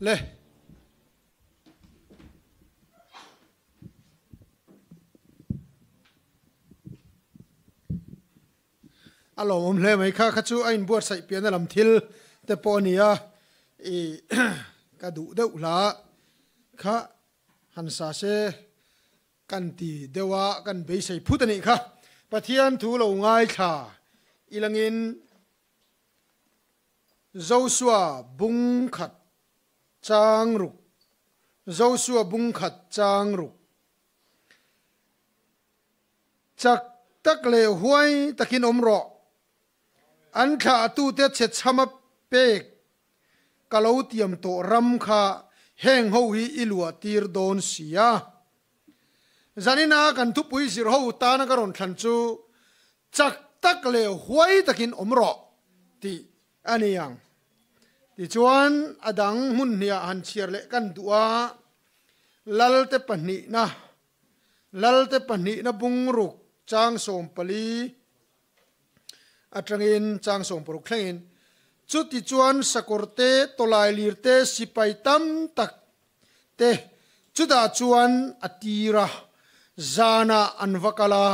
Le. A lawmawm hle mai kha kha chu a inbuatsaih piahna lam thil te pawh a ni a, i ka duh deuh hla kha han sa se kan ti deuh a, kan beisei phut a nih kha. Pathian thu lo ngaithla ilangin Joshua bung khat chang ruk Joshua bung khat chang ruk Chak tak leh huai takin awm rawh. An thlahtute che chhama pek ka lo tiam tawh ram kha heng ho hi i luah tir dawn si a. Zanina kan thupui zir ho tana ka rawn thlan chu chak tak leh huai takin awm rawh tih a ni ang. Tichuan a dang hmun hniah han chhiar leh kan duh a, Lalte pahnihna Lalte pahnihna bungruk chang 14 atangin chang 60 thlengin, Chuti chuan sakawrte, tawlailirte, sipai tam tak te chutah chuan a tir a, zanah an va kal a,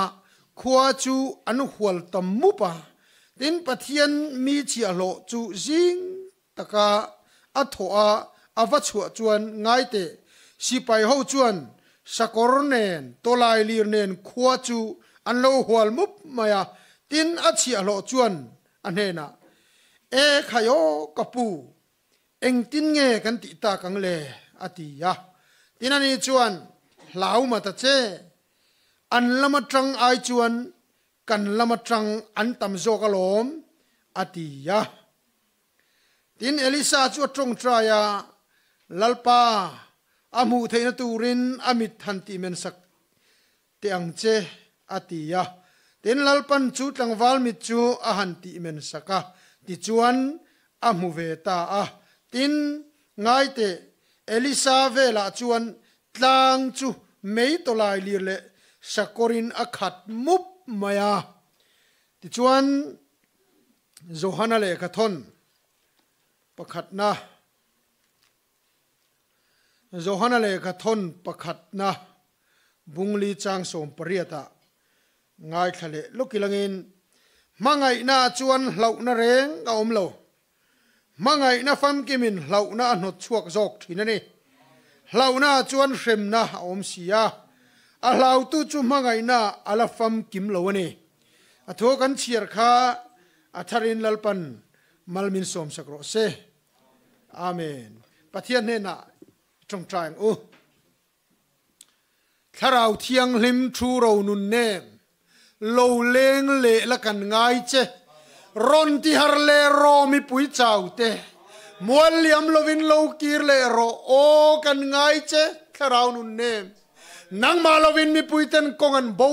khua chu an hual tam mup a. Tin, Pathian mi chhiahhlawh chu zing taka a thawh a, a va chhuah chuan ngai teh, sipai ho chuan sakawr nen, tawlailir nen khua chu an lo hual mup mai a, tin a chhiahhlawh chuan a hnenah, E khai aw ka pu, engtin nge kan tih tak ang le? a ti a. Tin ani chuan, Hlau ma ta che, an lam atang ai chuan kan lam atang an tam zawk alawm, a ti a. Tin, Elisa chu a tawngtai a, Lalpa, a hmuh theihna turin a mit han tih mensak teh ang che, a ti a. Tin, Lalpan chu tlangval mit chu a han tih mensak a, tichuan a hmu ve ta a. Tin, ngai teh, Elisa velah chuan tlang chu mei tawlai lir leh sakawrin a khat mup mai a. Tichuan, Johana lehkha thawn pakhatna Johana lehkha thawn pakhatna bungli chang 18 ah ngaithla leh lawk ilangin hmangaihna ah chuan hlauhna reng a awm lo. Hmangaihna famkimin hlauhna a hnawt chhuak zawk thin a ni. Hlauhna ah chuan hremna a awm si a, a hlautu chu hmangaihna a la famkim lo a ni. A thu kan chhiar kha a tharin Lalpan mal min sawmsak rawh se. Amen. Pathian hnenah i tawngtai ang u. Thlarau Thianghlim thu ro nun nem lo leng leh la kan ngai che. Rawn ti har leh rawh mipui chau te. Mual liam lovin lo kir leh rawh aw kan ngai che Thlarau nun nem. Nangmah lovin mipui ten kawng an bo.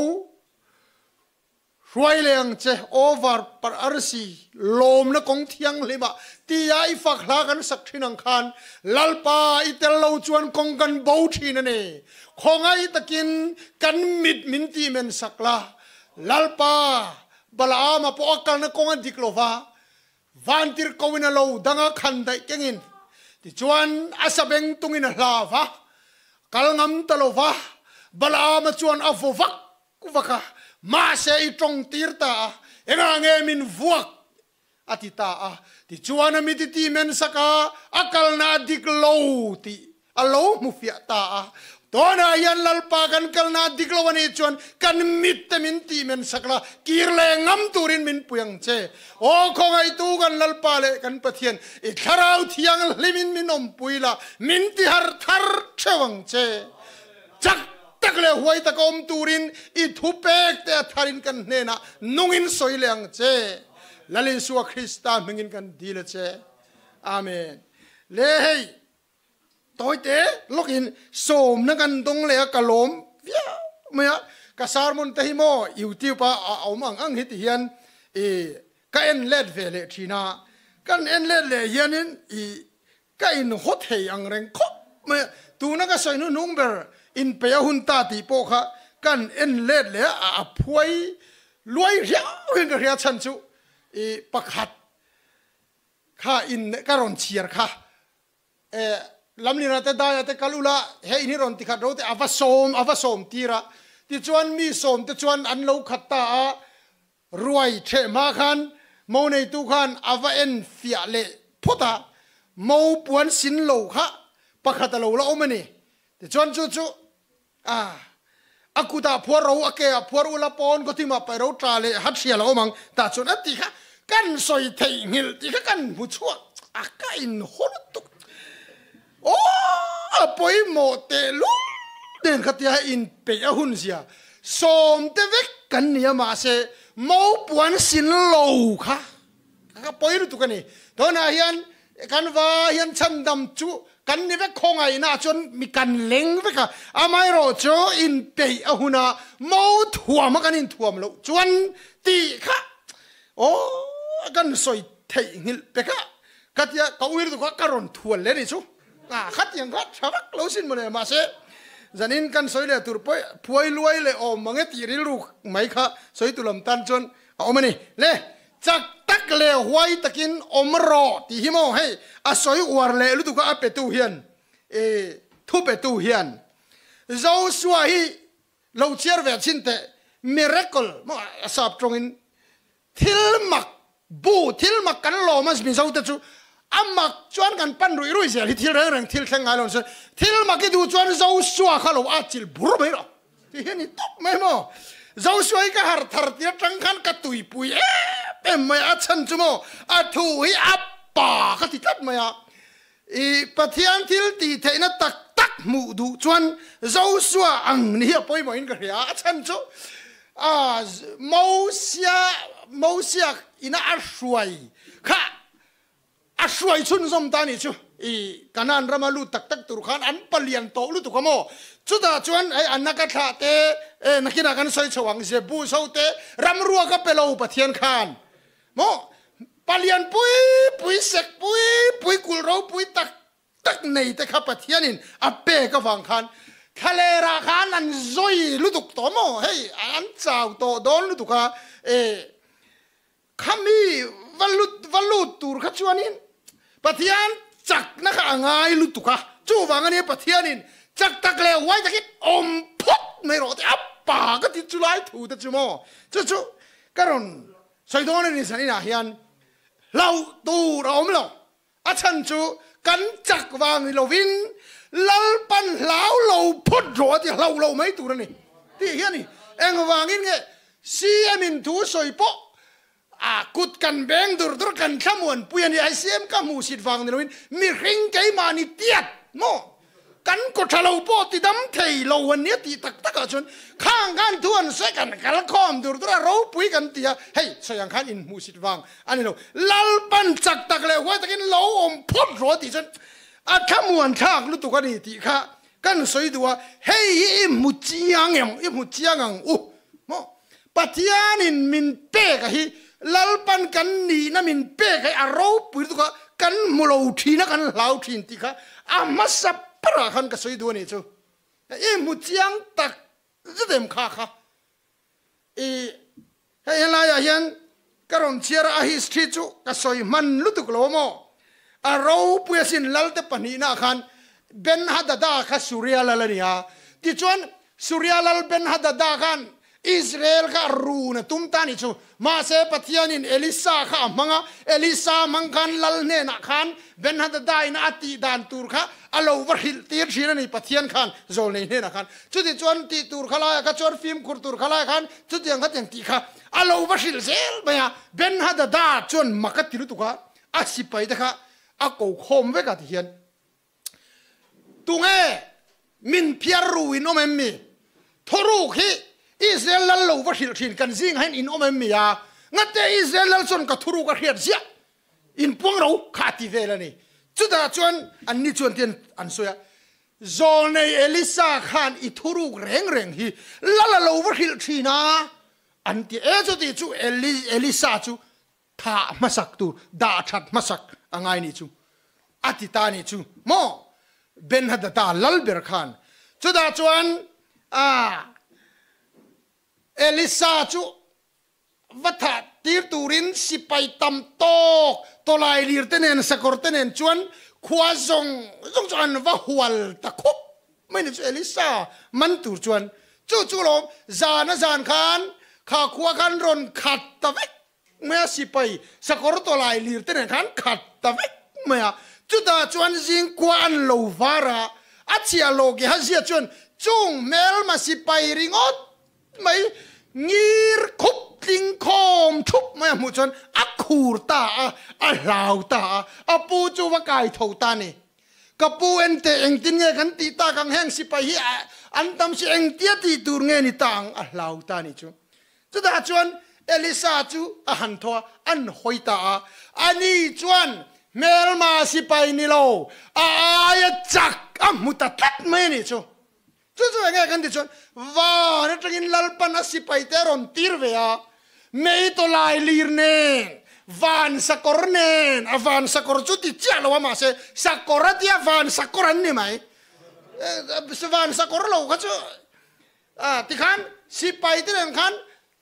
Hruai leh ang che, over par arsi, lawmna kawng thianghlimah tia i fak hla kan sak thin ang khan Lalpa i tel lo chuan kawng kan bo thin a ni. Khawngaih takin kan mit min tih men sak la. Lalpa, Balaama pawh a kalna kawng a dik lo va, vantir koin a lo dang a khan daih kengin tichuan a sabeng tungin a hla va, kal ngam ta lo va, Balaama chuan a vaw vak vak a, mahse i tawng tir ta a, engah nge min vuak? a ti ta a. Tichuan a miti ti men sak a, a kalna a dik lo tih a lo hmu fiah ta a. Tunah hian Lalpa kan kalna a dik lo a nih chuan kan mit te min tih men sak la, kir leh ngam turin min pui ang che. Aw khawngaihtu kan Lalpa leh kan Pathian, i Thlarau Thianghlimin min awmpui la, min ti har thar theuh ang che. Chak tak leh huai taka awm turin i thupek te a tharin kan hnenah nungin sawi leh ang che. Lal Isua Krista hmingin kan dil a che. Amen. Le hei, tawite lawkin sawmna kan dawng leh a ka lawm viau mai a. Ka sermon te hi maw YouTube a a awm ang ang hi ti hian i ka en let ve leh thin a. Kan en let leh hianin i Ka inhaw thei ang reng khawp mai a, tuna ka sawi hnuhnung ber inpeih a hun ta tih pawh kha kan en let leh a, a phuai luai riau hian ka hria chhan chu i pakhat kha in ka rawn chhiar kha e Lamlina te daia te kal ula hei in hi rawn tikhat ro te a va sawm a va sawm tir a. Tichuan mi sawm te chuan an lo khat ta a, ruai theh hma khan mo neitu khan a va en fiah leh phawt a, mo puan sin lo kha pakhat a lo la awm a ni. Tichuan chu chu a a kutah phuar ro, a keah phuar ula pawn kawthimah paih ro tla leh hat hrial a awm ang tah chuan a ti kha kan sawi theihnghilh tih kha kan hmu chhuak a ka inhaw lutuk. Aw a pawimawh tehlul nen kha tia inpeih a hun zia sawm te vek kan ni a mahse maupuan sin lo kha ka pawi lutuk a ni. Tunah hian kan va hian chhandam chu kan ni vek khawngaihna ah chuan mi kan leng vek a, amaherawhchu inpeih a huna mauthuam a kan inthuam loh chuan tih kha aw kan sawi theihnghilh pek a. Ka tia ka uir tu kha ka rawn thual leh ni chu a khatiang kha tha vak lo sin mawle mahse zanin kan sawi leh tur pawh phuai luai leh awm mange tih rilru mai kha sawi tu lam tan chuan a awm a ni le chak tak leh huai takin awm rawh tih hi maw hei a sawi uar leh lutuk a a petu hian e thu petu hian Joshua hi lo chhiar ve chhin teh miracle maw a sap tawngin Thil mak bu, thil mak kan lawm a Mizo te chu a mak chuan kan pan ruih ruih zel hi thil reng reng thil thleng ngai lo se thil mak i duh chuan Joshua kha lo a chilh bur mai rawh ti hian i tawp mai maw Joshua hi ka harh thar tir atang khan ka tuipui em em mai a chhan chu maw a thu hi a pa ka ti tlat mai a i Pathian thil tih theihna tak tak hmuh duh chuan Joshua ang ni hi a pawimawhin ka hria a chhan chu a Mosia Mosia ina a hruai kha a hruai chhunzawm ta nih chu i Kanaan rama lut tak tak tur khan an palian tawh lutuk a maw chutah chuan hei a naka thlah te e nakinah kan sawi chho ang Jebus ho te ramrua ka pe lo Pathian khan Maw palian pui pui sek pui pui kulh ropui tak tak nei te kha Pathianin a pek avang khan thlalerah khan an zawi lutuk tawh maw hei an chau tawh dawn lutuk a e khami va lut va lut tur kha chuanin Pathian chakna kha a ngai lutuk a chuvang ania Pathianin chak tak leh huai takin awm phawt mai rawh te a pa ka ti chu lai thu te chu maw chu chu ka rawn Sawi dawn a ni zan inah hian hlauh tur a awm lo. A chhan chu kan chak vang ni lovin Lalpan hlau lo phawt rawh a ti hlauh lo mai tur a ni tih hi a ni. Engvangin nge CM in thu sawi pawh a kut kan beng dur dur kan thlamuanpui a ni. Ai CM ka hmuhsit vang ni lovin mihring keimahni tiat maw? Kan kaw tha lo pawh ti dam thei lo an nia tih tak takah chuan khang khan thu an sawi kan kal khawm dur dur a ropui kan ti a, hei sawi ang khan inhmuhsit vang a ni lo. Lalpan chak tak leh huai takin lo awm phawt rawh tih chuan a thlamuan thlak lutuk a ni tih kha kan sawi duh a, hei hi i hmu chiang em, i hmu chiang ang u maw? Pathianin min pek a hi Lalpan kan nihna min pek a hi a ropui lutuk a, kan hmu lo thin a, kan hlau thin tih kha a hmasa berah khan ka sawi duh a nih chu. I hmu chiang tak zet em kha kha. I hei helaiah hian ka rawn chhiar a, a history chu ka sawi hman lutuk lo a maw. A ropui asin Lalte pahnihnaah khan Ben-Hadada kha Suria lal a ni a, tichuan Suria lal Ben-Hadada khan Israel kha a run a tum ta a nih chu. Mahse Pathianin Elisa kha a hmang a, Elisa hmang khan lal hnenah khan Ben-Hadada in a tih dan tur kha a lo va hrilh tir thin a ni Pathian khan zawlnei hnenah khan. Chutichuan tih tur kha laiah kha chuan fimkhur tur kha laiah khan chutiang kha tiang tih kha a lo va hrilh zel mai a. Ben-Hadada chuan mak a ti lutuk a, a sipai te kha a ko khawm vek a ti hian Tunge min phiar ru in awm em mi? Thawruk hi Israel lal lo va hrilh thin kan zingah hian in awm em mi a? Ngate Israel lal chuan ka thuruk a hriat ziah in puang ro kha a ti vel a ni. Chutah chuan anni chuan tian an sawi a, Zawlnei Elisa khan i thuruk reng reng hi lal a lo va hrilh thin a an ti e. Chuti chu Elisa chu Thah hmasak tur, dah that hmasak a ngai nih chu a ti ta nih chu maw? Ben-Hadada lal ber khan chutah chuan a Elisa chu va thah tir turin sipai tam tawk tawlai lir te nen sakawr te nen chuan Khua zawng zawng chu an va hual ta khawp mai ni chu Elisa man tur chuan chu chu lawm zan a zan khan kha khua khan rawn khat ta vek mai a, sipai sakawr tawlai lir te nen khan khat ta vek mai a, chutah chuan zing khua an lo var a, a chhiah lo Gehazia chuan chung hmelma sipai ringawt mai ngir khup tling khawm thup mai a hmuh chuan a khur ta a, a hlau ta a, a pu chu va kai tho ta a ni. Ka pu ente engtin nge kan tih tak ang heng sipai hi an tam si engtia tih tur nge ni ta ang a hlau ta a ni chu. Chutah chuan Elisa chu a han thaw a, an hawi ta a, ani chuan hmelma sipai ni lo a aia chak a hmu ta tlat mai a ni chu. Chu chu enge kan ti chuan van atangin Lalpan a sipai te a rawn tir ve a, mei tawlai lir nen, van sakawr nen, a van sakawr chu ti chiah lo a mahse sakawr a tia van sakawr an ni mai, van sakawr lo kha chu tikhan sipai te nen khan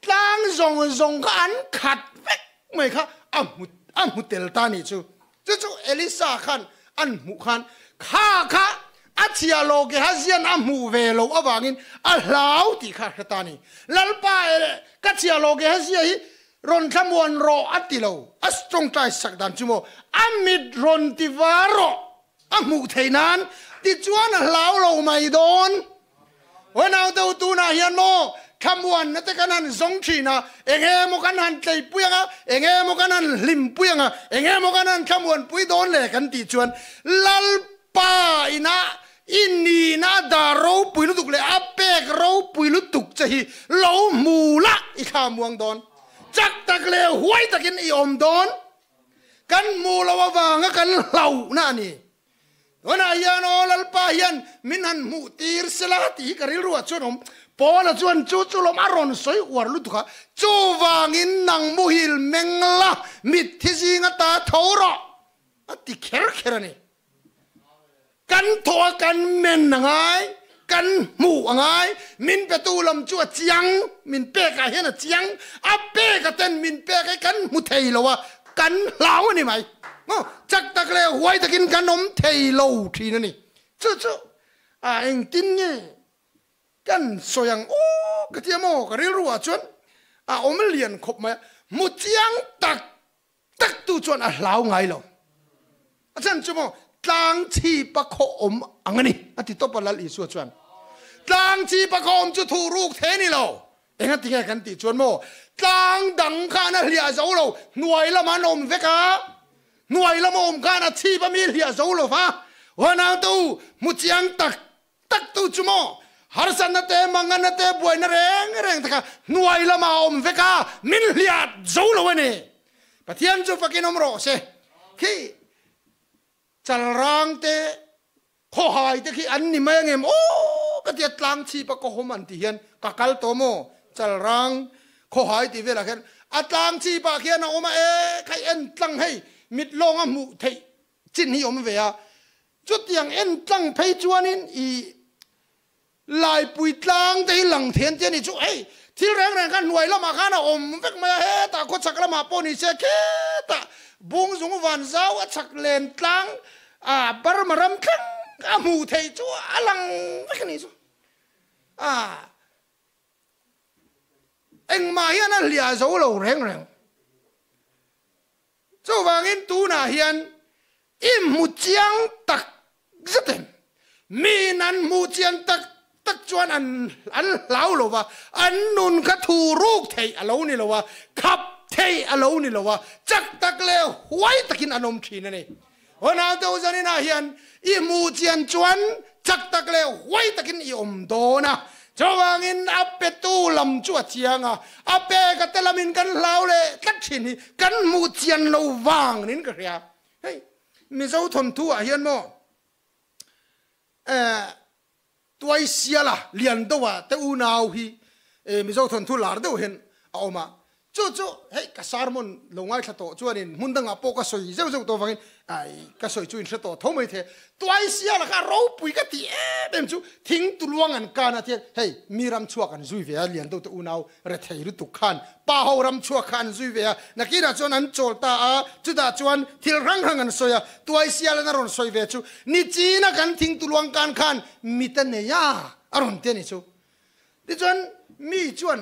tlang zawng zawng kha an khat vek mai kha a hmu a hmu tel ta ni chu. Chu chu Elisa khan an hmuh khan kha kha a chhia lo Gehazian a hmuh ve loh avangin a hlau tih kha a hre ta ni. Lalpa ka chhia lo Gehazia hi rawn thlamuan rawh a ti lo. A tawngtai sak dan chu maw a mit rawn ti var rawh a hmuh theih nan tichuan a hlau lo mai dawn. Aw naute u tunah hian maw thlamuanna te kan han zawng thin a, eng emaw kan han tleipui ang a, eng emaw kan han hlimpui ang a, eng emaw kan han thlamuanpui dawn le kan tih chuan Lalpa ina i nihna a dah ropui lutuk leh a pek ropui lutuk che hi lo hmu la i thlamuang dawn. Chak tak leh huai takin i awm dawn. Kan hmuh loh avanga kan hlauhna a ni. Tunah hian aw Lalpa hian min han hmuh tir sela tih hi ka rilruah chuan awm. Paula chuan chu chu lawm a rawn sawi uar lutuk a, chuvangin nang muhil meng la, mitthi zinga ta tho rawh a ti kher kher a ni. Kan thawh a kan men a ngai, kan hmuh a ngai, min petu lam chu a chiang, min pekah hian a chiang, a pek a ten min pek hi kan hmu thei lo a, kan hlau a ni mai. Maw? Chak tak leh huai takin kan awm thei lo thin a ni. Chu chu a engtin nge kan sawi ang aw ka tia maw ka rilru ah chuan a awm lian khawp mai a, hmu chiang tak tak tu chuan a hlau ngai lo. A chhan chu maw tlang chhipa khaw awm ang a ni a ti tawp a Lal Isua chuan. Tlang chhipa khaw awm chu thuh ruk thei a ni lo. Enga ti nge kan tih chuan maw tlang dang khan a hliah zo lo, hnuai lamah an awm vek a, hnuai lama awm khan a chhip a mi hliah zo lo va, Huanang te u hmu chiang tak tak tu chu maw harsatna te manganna te buaina reng reng te kha hnuai lamah a awm vek a, min hliah zo lo a ni. Pathian chu fakin awm rawh se. Khi Chalrang te Khawhai te khi an ni mai angem aw ka tia tlang chhip a kawhawm an ti hian ka kal tawh maw Chalrang Khawhai tih velah khian a tlang chhip ah khian a awm a e khai en tlang hei mit lawng a hmuh theih chin hi awm ve a chutiang en tlang phei chuanin i Laipui tlang te hi lang thian te a ni chu hei thil reng reng kha hnuai lamah khan a awm vek mai a hetah khaw chhak lamah pawh ni se khetah Bungzung Vanzau a chhak len tlang a Burma ram thleng a hmuh theih chu a lang vek a ni chu a engmah hian a hliah zo lo reng reng. Chuvangin tunah hian i hmu chiang tak zet em? Miin an hmuh chian tak tak chuan an an hlau lo va, an nun kha thu ruk theih a lo ni lo a, khap theih a lo ni lo a, chak tak leh huai takin an awm thin a ni. Aw naute u zaninah hian i hmuh chian chuan chak tak leh huai takin i awm dawn a, chuvangin a petu lam chu a chiang a, a pek a te lamin kan hlau leh tlat thin hi kan hmuh chian lo vang niin ka hria. Hei Mizo thawnthu ah hian maw eh Tuaisiala lian deuh ah te unau hi Mizo thawnthu lar deuh hian a awm a. Chu chu hei ka sermon lo ngaithla tawh chuanin hmun dangah pawh ka sawi zeuh zeuh tawh vangin ai ka sawi chu in hre tawh tho mai thei. Tuaisia lakah ropui ka tih em em chu thing tuluang an kan a thian hei mi ram chhuak an zui ve a lian deuh te unau rethei lutuk khan pa ho ram chhuak kha an zui ve a nakinah chuan an chawl ta a chutah chuan thil hrang hrang an sawi a Tuaisia lana rawn sawi ve chu nichina kan thing tuluang kan khan mit a nei a a rawn ti a ni chu. Tichuan mi chuan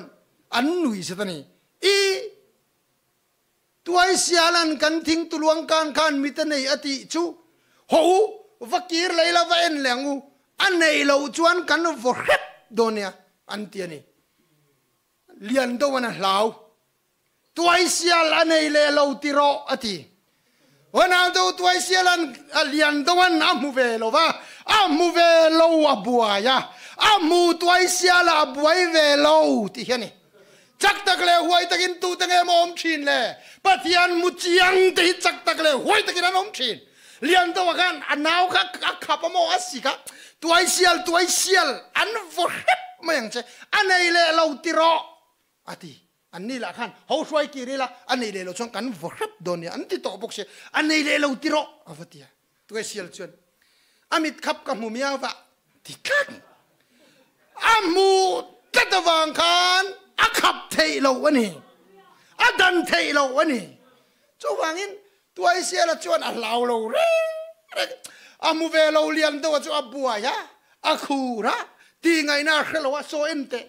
an nui zet a ni. I Tuaisialan kan thing tuluang kan khan mit a nei a tih chu haw u, va kir lei la va en leh ang u, a nei loh chuan kan vaw hrep dawn nia an ti a ni. Lian deuh-an a hlau. Tuaisial a nei leh lo ti rawh a ti. Ronaldo Tuaisialan a lian deuhan a hmu ve lo va, a hmu ve lo a buai a, a hmu Tuaisiala a buai ve lo tih hi a ni. Chak tak leh huai takin tute nge maw awm thin le? Pathian mu chiang te hi chak tak leh huai takin an awm thin. Lian deuha khan a nau kha a khap a maw a sik a, Tuaisial, Tuaisial an vaw hrep mai ang che, a nei leh lo ti rawh a ti. An ni lah khan ho hruai kir ila, a nei leh lo chuan kan vaw hrep dawn nia an ti tawh bawk si, a nei leh lo ti rawh a va ti a. Tunge sial chuan a mit khap ka hmu miau va ti tlat. A hmu tlat avang khan a khap theih lo a ni, a dan theih lo a ni. Chuvangin Tuaisiala chuan a hlau lo reng reng, a hmu ve lo lian deuh a chu a buai a, a khur a, ti ngaihna a hre lo a, saw en teh,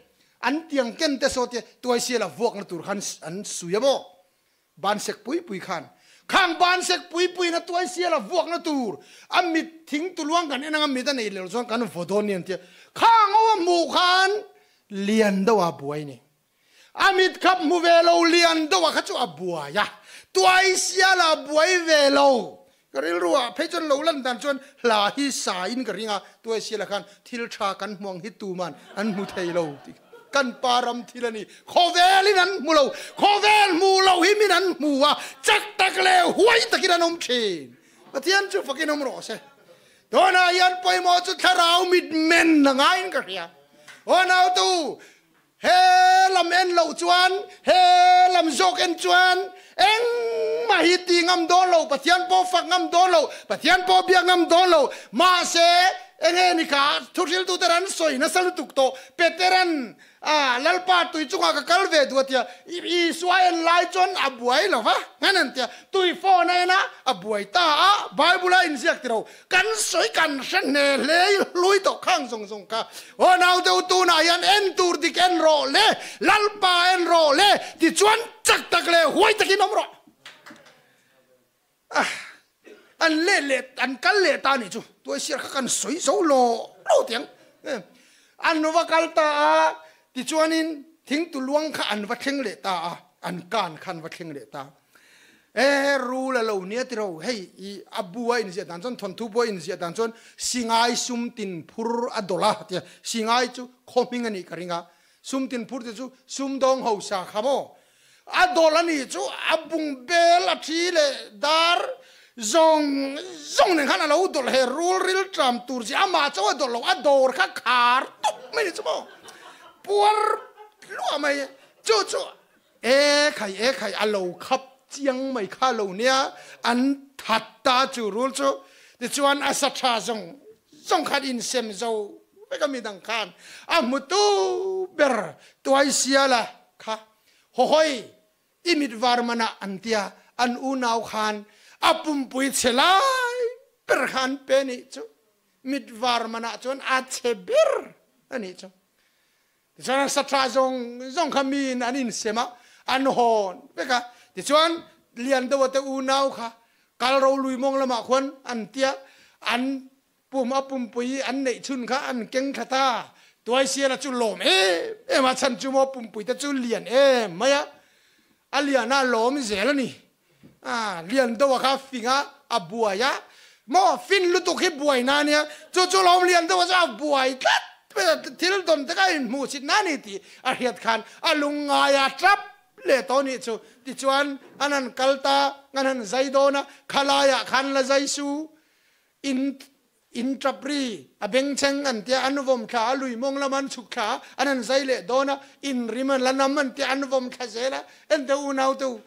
an tiang ken te saw tia Tuaisiala vuakna tur khan an sui a maw? Ban sek pui pui khan, khang ban sek pui puiin a Tuaisiala vuakna tur a mit thing tuluang kan en ang a mit a nei leh lo chuan kan vaw dawn nia an tia, khang ho a hmuh khan lian deuh a buai ni. A mit khap hmu ve lo lian deuh a kha chu a buai a, tuai sial a buai ve lo. Ka rilru ah phei chuan lo lan dan chuan hla hi sa in ka ring a, tuai sial ah khan thil tha kan hmu ang hi tuman an hmu thei lo tih kan pa ram thil a ni. Khawvel in an hmu lo, khawvel hmu lo hi min an hmu a, chak tak leh huai takin an awm thin. Pathian chu fakin awm rawh se. Tunah hian pawimawh chu thlarau mitmen a ngaiin ka hria. Aw nautu, He lam en loh chuan, he lam zawk en chuan engmah hi ti ngam dawn lo, Pathian pawh fak ngam dawn lo, Pathian pawh biak ngam dawn lo. Mahse, enge ni kha thuhriltute ran sawi nasa lutuk tawh, Peteran a Lalpa tui chungah ka kal ve duh a tia, Isua en lai chuan a buai lo va, ngan an tia, tui phone a en a, a buai ta a, Bible a inziak ti ro. Kan sawi kan hre hne hle i hlui tawh khang zawng zawng kha. Aw nau deuh tunah hian en tur dik en rawh le, Lalpa en rawh le tichuan chak tak leh huai takin awm rawh. Ah, an leh leh an kal leh ta nih chu tuaisiar kha kan sawi zo lo lo tiang. An va kal ta a, tichuanin thingtuluang kha an va thleng leh ta a, an kan kha an va thleng leh ta. E rul a lo nia tiro hei i a bu a inziah dan chuan thawnthu bu a inziah dan chuan Singai sum tin phur a dawlh a tia Singai chu khaw hming a nih ka ring a sum tin phur te chu sum dawng hausa kha maw a dawlh a nih chu a bung bel a thi leh dar zawng zawng nen khan a lo dawlh he rul ril tram tur chi amah chauh a dawlh lo a dawr kha khar tup mai ni chu maw puar luah mai chu chu E khai e khai a lo khap chiang mai kha lo nia an that ta chu rul chu tichuan a sa tha zawng zawng khan in sem zo vek a midang khan a hmutu ber tuai siala kha hawhawi i mit var manah an tia an unau khan a pumpui chhe lai ber khan pe nih chu mit var manah chuan a chhe ber a nih chu. Tichuan saṭha zawng zawng kha miin an insem a, an hawn vek a. Tichuan lian deuha te unau kha kal ro lui mawng lamah khuan an tia, an pum a pumpui an neih chhun kha an keng thla ta. Tuaisiala chu lawm em em a, chhan chu maw pumpui te chu lian em mai a, a lian a lawm zel a ni. A lian deuha kha fing a, a buai a, maw fin lutuk hi buai na ania, chu chu lawm lian deuha chu a buai tlat mai a, thil dawn te kha a inhmuh chit na ni tih a hriat khan a lungngai a tap leh tawh nih chu. Tichuan an han kal ta, an han zai dawn a, khalaiah khan la zai su, in. In tap ri a bengchheng an tia an vawm thla a, lui mawng lam an chhuk thla a, an han zai leh dawn a, in rim an la nam an tia an vawm thla zel a, en teh unau te u,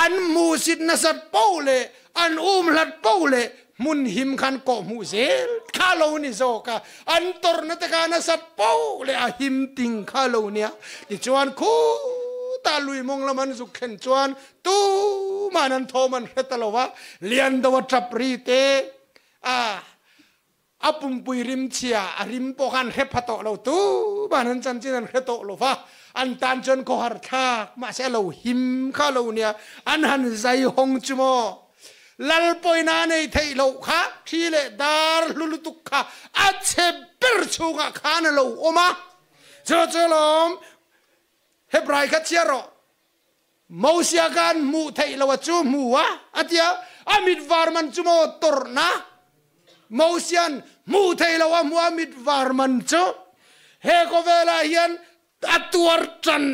an hmuhsit nasat poh leh an um hlat poh leh hmun him khan kawh hmuh zel kha lo ni zawk a, an tawrhna te kha nasat poh leh a him ting kha lo nia. Tichuan khutah lui mawng lam an zuk thlen chuan tuman an thawm an hre ta lo a, Liando a tap ri te a a pumpui rim chhia a rim pawh khan hre pha tawh lo tuman an chanchin an hre tawh lo va, an tan chuan khawhar thlak mahse a lo him kha lo nia, an han zai hawng chu maw lal pawina nei theih loh kha thi leh dar hlu lutuk kha a chhe ber chhungah khan a lo awm a, chu chu lawm Hebrai kha chhiar rawh. Mosia khan hmuh theih lo a chu hmu a, a ti a, a mit var man chu maw tawrhna? Mosia'n hmuh theih lo a hmuh a mit var man chu he khawvelah hian a tuar tan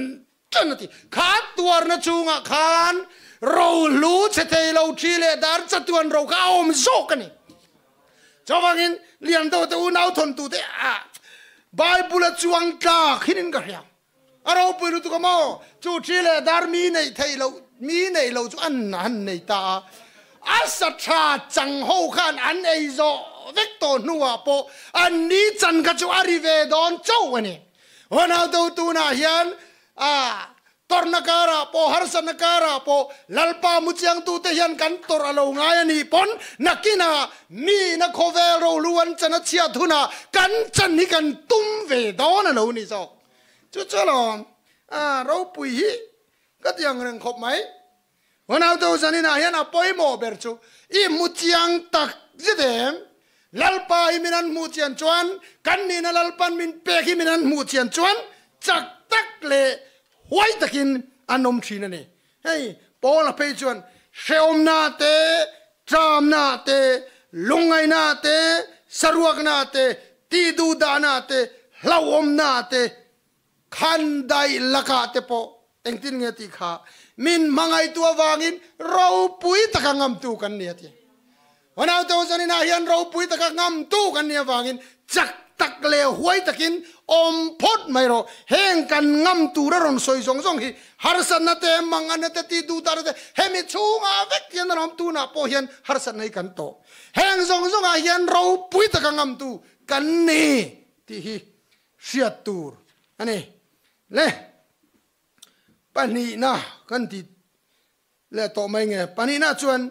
tan a ti. Kha a tuarna chungah khan rohlu che thei lo thi leh dar chatuan ro kha a awm zawk a ni. Chuvangin Liandote unau thawntute ah Bible a chuang tlak hinin ka hria. A ropui lutuk a maw? Chu thi leh dar mi neih theih loh, mi neih loh chu an han nei ta a. A sa tha chang ho khan an ei zawh vek tawh hnuah pawh an ni chan kha chu a ri ve dawn chauh a ni. Huanau deuh tunah hian a tawrhna karah pawh harsatna karah pawh Lalpa muchiangtute hian kan tawrh a lo ngai a nih pawn nakinah mi na khawvel rohlu an chan a chhiat hunah kan chan hi kan tum ve dawn a lo ni zawk. Chu chu alawm a ropui hi ka ti ang reng khawp mai. Huanau deuh zaninah hian a pawimawh ber chu i hmu chiang tak zet em? Lalpa hi min an hmuh chian chuan, kan nihna Lalpan min pek hi min an hmuh chian chuan chak tak leh huai takin an awm thin a ni. Hei Paula phei chuan hrehawmna te, tramna te, lungngaihna te, saruakna te, tihduhdahna te, hlauhawmna te, khandaih lakah te pawh engtin nge tih kha min hmangaihtu avangin ropui taka ngamtu kan ni a ti. Huanau te zaninah hian ropui taka ngamtu kan nih avangin chak tak leh huai takin awm phawt mai rawh. Heng kan ngam tur a rawn sawi zawng zawng hi harsatna te, manganna te, tih duhdarna te hemi chhungah vek hian a awm. Tunah pawh hian harsatna hi kan tawh. Heng zawng zawngah hian ropui taka ngamtu kan ni tih hi hriat tur a ni. Le pahnihna kan ti leh tawh mai nge? Pahnihna chuan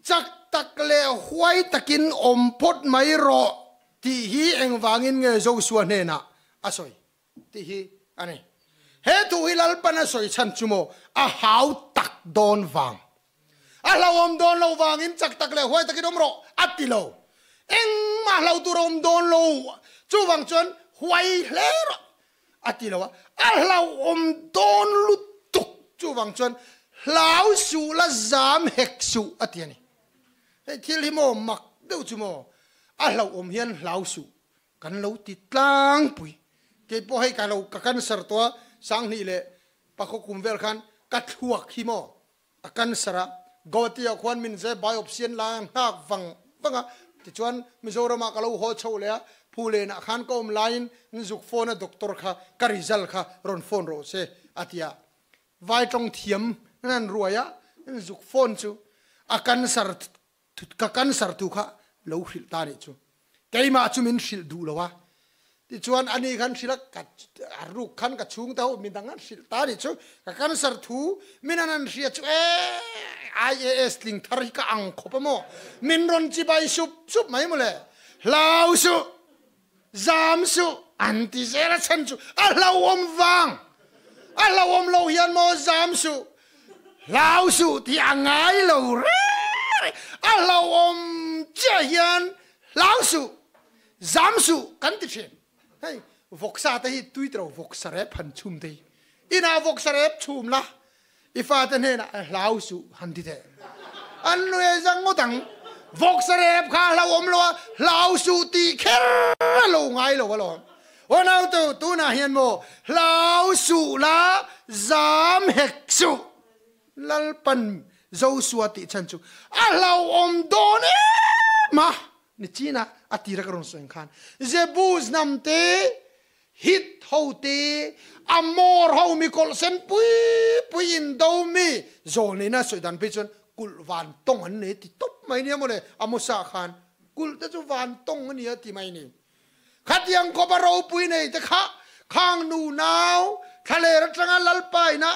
Chak tak leh huai takin awm phawt mai rawh tih hi engvangin nge Joshua hnenah a sawi tih hi a ni. He thu hi Lalpan a sawi chhan chu maw a hau tak dawn vang. A hlauhawm dawn lo vangin chak tak leh huai takin awm rawh a ti lo. Engmah hlau tur a awm dawn lo. Chuvang chuan huai hle rawh A ti lo a, a hlauhawm dawn lutuk chuvang chuan hlau suh la zam hek suh a ti a ni. Hei thil hi maw mak deuh chu maw a hlauhawm hian hlau suh kan lo ti tlangpui. Kei pawh hei ka lo ka cancer tawh a, Sanghnih leh Pakhaw kum vel khan ka thluak hi maw a cancer a, Guwahati ah khuan min zai biopsy an la a nghak vang vang a, tichuan Mizoram ah ka lo haw chho leh a, Phulen ah khan ka awm laiin zuk phone a doctor kha ka result kha rawn phone rawh se a ti a, vai tawng thiam an ruai a, zuk phone chu a cancer Ka cancer tu kha lo hrilh ta nih chu. Keimah chu min hrilh duh lo a. Tichuan ani khan hrilh a, ka a ruk khan ka chhung te ho midang an hrilh ta nih chu. Ka cancer thu min an an hria chu e IAS tling thar hi ka ang khawp a maw. Min rawn chibai sup sup mai mawle. Hlau suh, zam suh an ti zel a chhan chu a hlauhawm vang. A hlauhawm lo hian maw zam suh. Hlau suh tih a ngai lo reng reng. A hlauhawm chiah hian hlau suh, zam suh kan ti thin. Hei vawksa te hi tui tiro vawksa rep han chhum te hi. Inah vawksa rep chhum la, i fate hnenah hlau suh han ti teh. An nuai zang ngawt ang. Vawksa rep kha a hlauhawm lo a, hlau suh tih kher a lo ngai lo alawm. Aw nautu, tunah hian maw hlau suh la, zam hek suh. Lalpan Joshua tih chhan chu a hlauhawm dawn em a. Nichina a tira ka rawn sawi ang khan Jebus hnam te, Hit ho te, Amor ho mi kawlh sen pui pui in do mi zawl neihna sawi dan phei chuan kulh van tawng an nei ti tawp mai nia mawle Amosa khan kulh te chu van tawng a nia ti mai ni. Khatiang khawpa ropui nei te kha khang nu nau thlaler atanga Lalpaina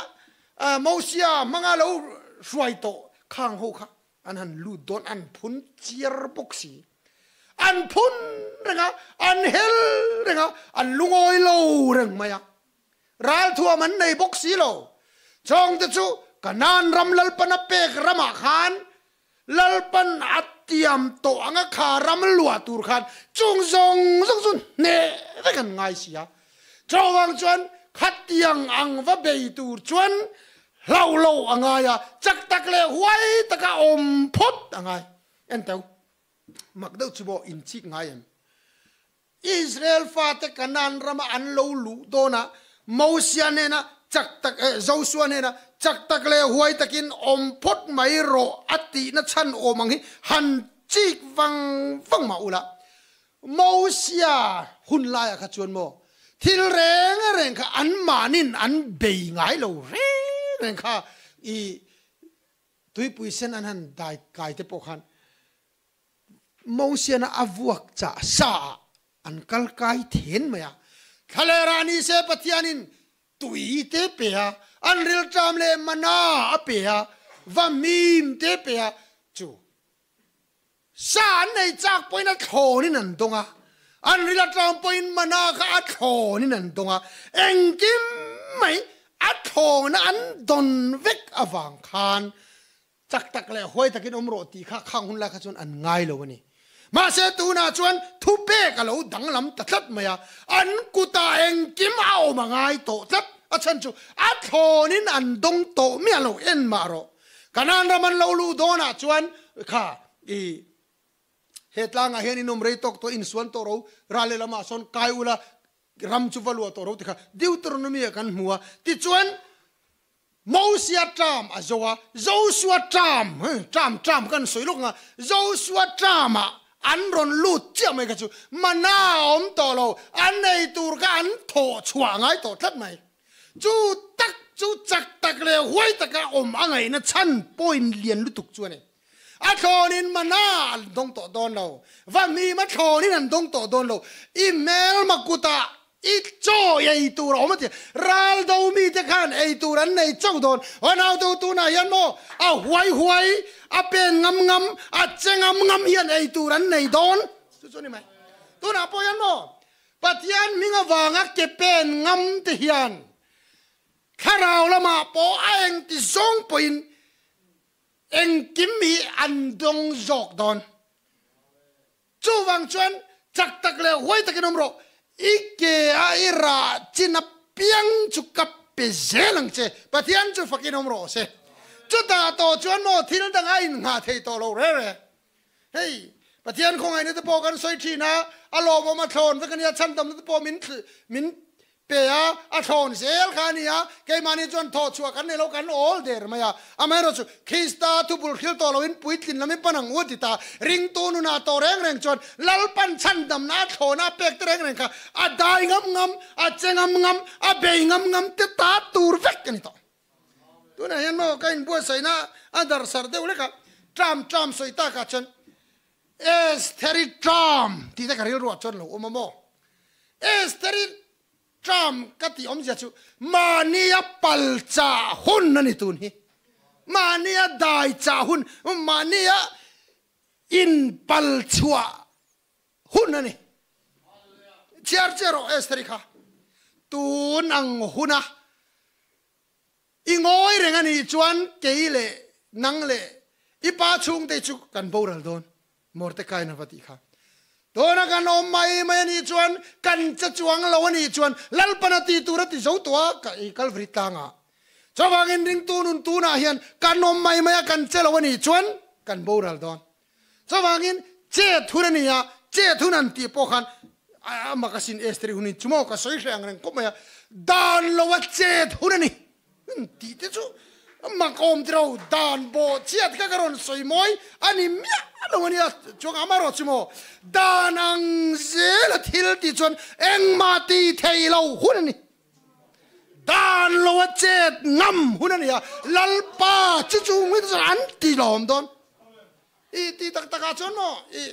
Mosia hmanga lo hruai tawh khang ho kha an han lut dawn an phun chiar bawk si. An phun reng a, an hel reng a, an lungawi lo reng mai a. Ralthuam an nei bawk si lo. Chawngte chu Kanaan ram Lalpan a pek ramah khan Lalpan a tiam tawh anga kha ram luah tur khan chung zawng zawng chu hneh vek an ngai si a. Chawvang chuan khatiang ang va bei tur chuan hlauh lo a ngai a, chak tak leh huai taka awm phawt a ngai. Enteu, mak deuh chu maw inchik ngai em? Israel fate Kanaan rama an lo luh dawnah Mosia hnena chak tak eh Josua hnena chak tak leh huai takin awm phawt mai rawh a tihna chhan awm ang hi han chik vang vang mah ula. Mosia hun laiah kha chuan maw thil reng reng kha an mahnin an bei ngai lo reng reng kha i tuipui sen an han dai kai te pawh khan Mosiana a vuak chah sa ah an kal kai then mai a. Thlalera ni se Pathianin tui te pe a, an rilṭam leh mana a pe a, va mim te pe a, chu sa an nei chak pawhin a thlawnin an dawng a, an ril aṭang pawhin mana kha a thlawnin an dawng a, engkim mai a thlawna an dawn vek avang khan Chak tak leh huai takin awm rawh tih kha khang hun lai kha chuan an ngai lo a ni. Mahse tunah chuan thupek a lo danglam ta tlat mai a, an kutah engkim a awm a ngai tawh tlat. A chhan chu a thlawnin an dawng tawh miah lo en mah rawh. Kanaan ram an lo luh dawnah chuan kha i he tlangah hian in awm rei tawk tawh insuan tawh ro, ral leh lamah sawn kai ula ram chu va luah tawh ro ti kha Deuteronomy ah kan hmu a. Tichuan Mosia term a zo a, Joshua term, term term kan sawi lawk ang a, Joshua term ah an rawn lut chiah mai kha chu mana a awm tawh lo, an ei tur kha an thawh chhuah ngai tawh tlat mai. Chu tak chu chak tak leh huai taka awm a ngaihna chhan point lian lutuk chu a ni. A thlawnin mana an dawng tawh dawn lo, va hnim a thlawnin an dawng tawh dawn lo, i hmelma kutah I chaw ei tur a awm a ti. Ral do mite khan ei tur an nei chauh dawn. Aw nautu tunah hian maw a huai huai, a pen ngam ngam, a che ngam ngam hian ei tur an nei dawn. Chu chu a ni mai. Tunah pawh hian maw Pathian hming avanga ke pen ngam te hian thlarau lamah pawh a engti zawng pawhin engkim hi an dawng zawk dawn. Chuvang chuan chak tak leh huai takin awm rawh, i ke a i rah chin apiang chu ka pe zel ang che, Pathian chu fakin awm rawh se. Chutah tawh chuan maw thil dang a innghah thei tawh lo reng reng. Hei, Pathian khawngaihna te pawh kan sawi thin a, a lawmawm a thlawn vek a nia, chhandamna te pawh min min Pe a, a thlawn zel kha a ni a, keimahni chuan thawh chhuah kan nei lo, kan awl der mai a. Amaherawhchu, Krista thubul hril tawh loin puitlin lam i pan ang u a ti ta. Ringtu nunah tawh reng reng chuan Lalpan chhandamna a thlawna a pek te reng reng kha a dai ngam ngam, a che ngam ngam, a bei ngam ngam te ta tur vek a ni tawh. Tunah hian maw ka inbuatsaihna a darhsarh deuh hlek a, tram tram sawi takah chuan Estheri tram tih te ka rilruah chuan lo awm a maw? Estheri tram ka tih awmzia chu mahnia pal chah hun a ni tun hi. Mahnia dai chah hun, mahnia in pal chhuah hun a ni. Chhiar chiah rawh Estheri kha. Tun ang huna I ngawi reng a nih chuan kei leh nang leh i pa chhungte chu kan boral dawn, Mordecai na va tih kha. Tuna kan awm mai mai a nih chuan kan che chuang lo a nih chuan Lalpan a ti tur a ti zo tawh a, ka ei Kalvari tlangah. Chuvangin ringtu nun tunah hian kan awm mai mai a kan che lo a nih chuan kan boral dawn. Chuvangin chet hun a ni a, chet hun an tih pawh khan a mak asin Esther-i hun hi chu maw ka sawi hreh ang reng khawp mai a, dan lo a chet hun a ni tih te chu Mak awm tiro dan bawh chiat kha ka rawn sawi mawi a ni miah lo a nia. Chuang amaherawh chu maw dan ang zela thil tih chuan engmah ti thei lo hun a ni. Dan lo a chet ngam hun a ni a, Lalpa chu chu ngawih chuan an ti lawm dawn. I ti tak takah chuan maw i